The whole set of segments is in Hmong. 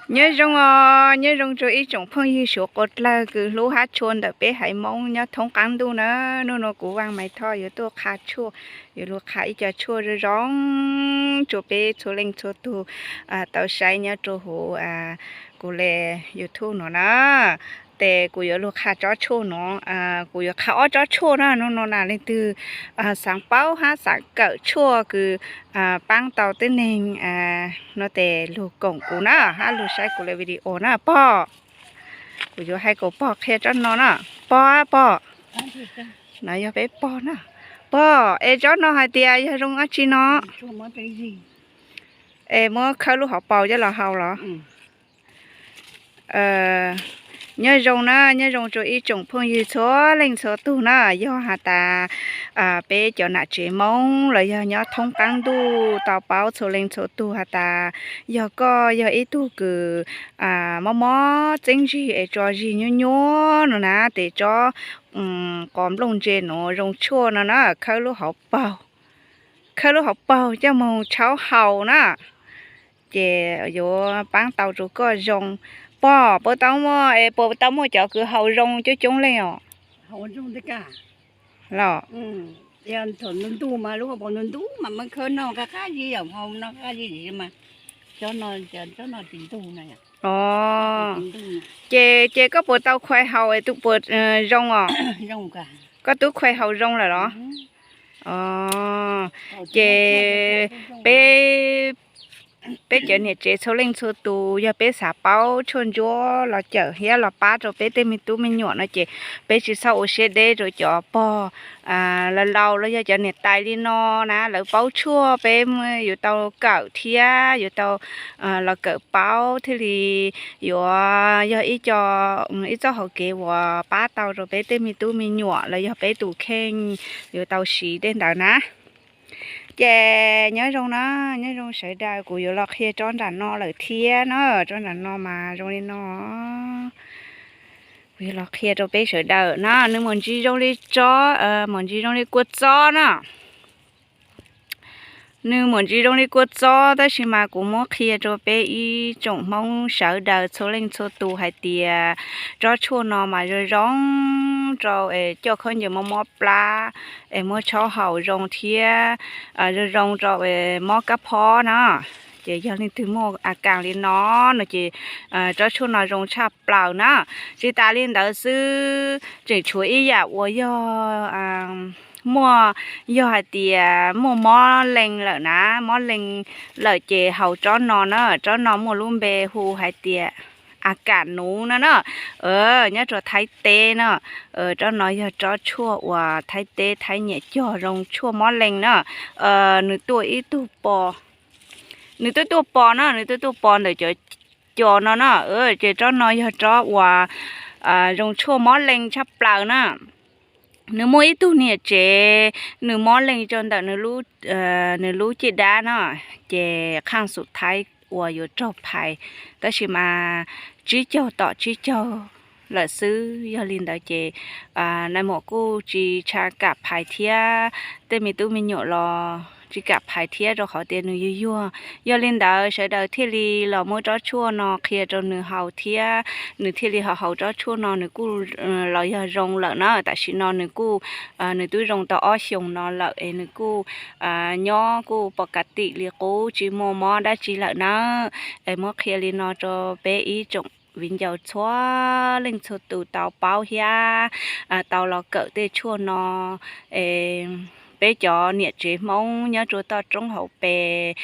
Nyob zoo os, nyob zoo rau ib tsoom phooj ywg suav quas dlawg kws hlub hab tshua ntawm peb haiv Moob nyob thoob qaab ntuj na. Nub nua kuv Vaaj Maiv Thoj yuav tuaj qha tshuaj, yuav lug qha ib co tshuaj zoo zoo rua peb txhua leej txhua tug tau saib nyob rua huv kuv le YouTube nuav na. Tes kuv yuav lug qha tsob tshuaj nuav, kuv yuav qha ob tsob tshuaj na. Nub nua na leej twg xaav paub hab xaav kawm tshuaj kws paab tau tib neeg no tes lug koom kuv na hab lug saib kuv le video na pog. Kuv yuav hais kuas pog qhia tsob no na. Pog, pog, no yog peb pog na. Pog, es tsob no hais tias yog zoo dlaab tsi no? Es muab khawb lub hauv paus coj los haus los? Nyob zoo na, nyob zoo rua ib tsoom phooj ywg txhua leej txhua tug na. Yog has tas peb cov nam tsev Moob los yog nyob thoob qaab ntuj tau paub txhua leej txhua tug has tas yog koj yog ib tug kws mob mob txeeb zig es tso zig nyuab nyuab no na, tes tsob qos nplooj ntse nuav zoo tshuaj no na, khawb lub hauv paug, khawb lub hauv paug coj moog tshaub haus na, ces yuav paab tau rua koj zoo. Pog, puas tau muaj, es puas tau muaj cov kws haus zoo coob coob leej os? Los, ces, ces koj puas tau khuais haus es puas zoo os? Koj tub khuais haus zoo lawm los? Ces peb, peb cov niam tsev txhua leej txhua tus yog peb xav paub tshuaj ntsuab los cawm thiab los pab rau peb tej me tub me nyuam no ces peb tsis txhob ua siab deb rau cov pog laus laus los yog cov niam tais li no na, lawv paub tshuaj peb yuav tau kawm thiab yuav tau los kawm paub thiaj li yuav yog ib co, ib txoj hauv kev uas pab tau rau peb tej me tub me nyuam los yog peb tus kheej yuav tau siv tej ntawd na. Ces nyob zoo na, nyob zoo sawv daws, kuv yuav los qhia tsob nram no lawm thiab na. Tsob nram no mas zoo li no. Kuv yuav los qhia rau peb sawv daws na, nws muaj ntsis zoo li tsob, muaj ntsis zoo li kua txob na. Nws muaj ntsis zoo li kua txob tab sis mas kuv muab qhia rau peb ib tsoom Hmoob sawv daws txhua leej txhua tus hais tias tsob tshuaj no mas zoo zoo rau es coj khaub ncaws mob mob plab es muab tshaub haus zoo thiab zoo zoo rau es mob kab phob na. Ces yog leej twg muaj a kas li no no ces tsob tshuaj no zoo tshaj plaws na. Tsis tas li ntawd xwb, tseem tshuav ib yam uas yog muaj, yog hais tias muaj mob lees lawm na, mob lees lawm ces haus tsob no na, tsob no muaj lub npe hu hais tias a kas nuv no na, nyob rau Thaib teb na. Tsob no yog tsob tshuaj uas Thaib teb Thaib nyiam cog zoo tshuaj mob lees na. Nws tuaj ib tug pos, nws twb tuaj pos na, nws twb tuaj pos ntawm cov cos no na. Ces tsob no yog tsob uas zoo tshuaj mob lees tshaj plaws na. Nws muaj ib tug niam tsev, nws mob lees rau ntawm nws lub caj dab na, ces qhaj xum Thaib uas yuav raug phais, tab sis mas tsib caug tom tsib caug lawm xwb. Yog li ntawd ces nais muam kuj tsis tshua kam phais thiab, tej me tub me nyuam los tsis kam phais thiab rau qhov tias nws yuag yuag. Yog li ntawd sawv daws thiaj li los muab tsob tshuaj no qhia rau nws haus thiab, nws thiaj li ho haus tsob tshuaj no, nws kuj los yog zoo lawm na. Tam sim no nws kuj, nws twb zoo tau ob xyoos no lawm es nws kuj nyob kuj pom kav tim li qub, tsis muaj mob dab tsi lawm na. Es muab qhia li no rau peb ib tsoom viv ncaus txhua leej txhua tus tau paub thiab tau los kawm tej tshuaj no. Peb cov niam tsev Hmoob nyob rau toj roob hauv pes,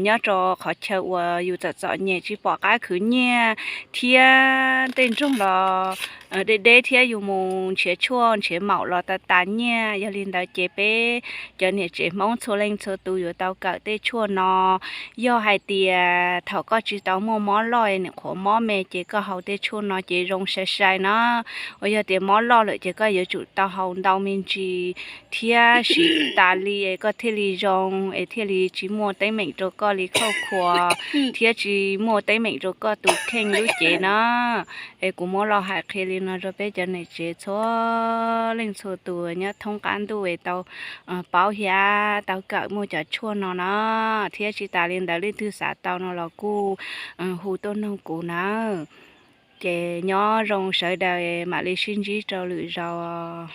nyob rau qhov chaw uas yus txom txom nyem tsis pom qab khwv nyiaj thiab tej nroog los deb deb thiab yus mus nrhiav tshuaj nrhiav maum los tas tas nyiaj. Yog li ntawd ces peb cov niam tsev Hmoob txhua leej txhua tus yuav tau kawm tej tshuaj no. Yog hais tias thaum koj tsis tau muaj mob loj es nim qhuav mob me ces koj haus tej tshuaj no ces zoo sai sai na. Uas yog tias mob loj lawm ces koj yuav tsum tau haus ntau me ntsis thiab siv tas li es koj thiaj li zoo es thiaj li tsis muaj teeb meem rau koj li khauj khuas thiab tsis muaj teeb meem rau koj tus kheej lub cev na. Es kuv muab los hais qhia li no rau peb cov niam tsev txhua leej txhua tus nyob thoob qab ntuj es tau paub thiab tau kawm muaj cov tshuaj no no, thiab tsis tas li ntawd leej twg xav tau no los kuj hu tuaj noog kuv nawb. Ces nyob zoo sawv daws, mam li sib ntsib rau lwm zaus.